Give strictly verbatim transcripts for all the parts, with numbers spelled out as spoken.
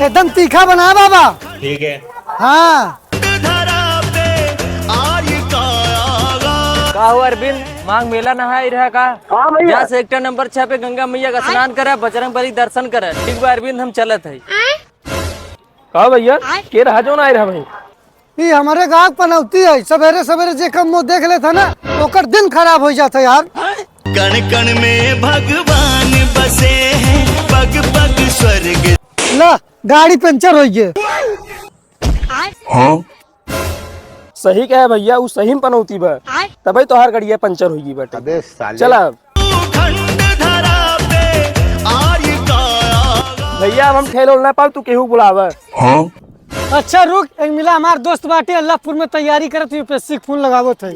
एकदम तीखा बना बाबा। ठीक है। हाँ। का हो अरविंद, माघ मेला नहाई रहा का? हाँ भैया। जा सेक्टर नंबर छह पे गंगा मैया का स्नान करा, बजरंग बली दर्शन करा। ठीक बा अरविंद, हम चलत है। का भैया, के रहा जौन आए रहा भाई? ई हमरे गाँव क पनौती है, सबेरे सबेरे जे कम मुँह देख लेत है ना, ओकर दिन खराब होइ जात है यार। कण कण में भगवान बसे हैं, पग पग स्वर्ग। ला, गाड़ी पंचर होइ गए। हाँ? सही कहे भैया, उ सही में पनौती बा। आय। तबे तोहार गड़िया पंचर होइ गई बाटे। अबे साले। चला अब। भैया, अब हम ठेल ओल ना पाऊ, तू केहू बुलावा। हाँ? अच्छा रुक, एक मिला हमार दोस्त बाटे अल्लाहपुर में तैयारी करत, यूपीएससी के फोन लगावत है।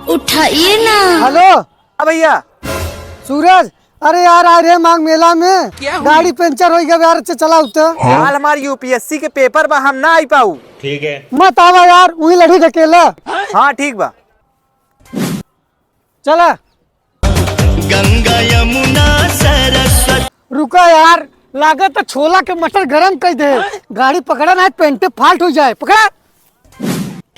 उठाइए ना। हेलो। हाँ भैया। सूरज, अरे यार, आए रहे माघ मेला में, क्या हुई? गाड़ी पंचर होइ गया यार, अच्छा चला उतर। हाँ? काल हमार यूपीएससी के पेपर बा, हम ना आई पाऊ। ठीक है। मत आवा यार, वही लड़ी ढकेला। हाँ, ठीक बा। चला। गंगा यमुना सरस्वती। रुका यार, लागत है छोला के मटर गरम कर दे। गाड़ी पकड़ा ना, पेंटे फाल्ट हो जाए। पकड़ा।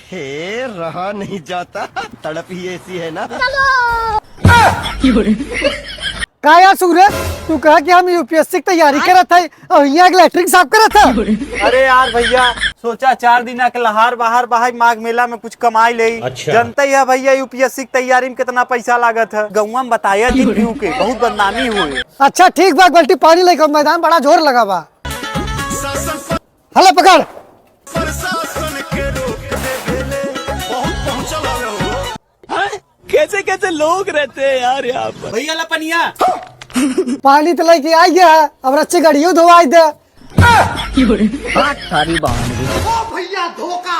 हे, रहा नहीं जाता, तड़प ही ऐसी है ना। का यार सूरज, तू कहा कि हम यूपीएससी की तैयारी करत है और यहाँ के लैट्रिन साफ करत है? अरे यार भैया, सोचा चार दिन के लहार बाहर बहाई माघ मेला में कुछ कमाई ले। अच्छा। जनते ही है भैया, यूपीएससी की तैयारी में कितना पैसा लागत है, गौवा में बताया जिन पीऊ के, बहुत बदनामी हुई। अच्छा ठीक बा, एक बाल्टी पानी लेके मैदान बड़ा जोर लगा बा। हले पकड़। प्रशासन के रोक दे देले, बहुत पहुंचल हवे हो। हैं? कैसे कैसे लोग रहते हैं यार यहाँ पर। भैया ला पनिया। पानी तो लेके आ गया है, अब रच्चे गाड़ियों धोवाई दे। बात सारी बात। ओ भैया धोखा।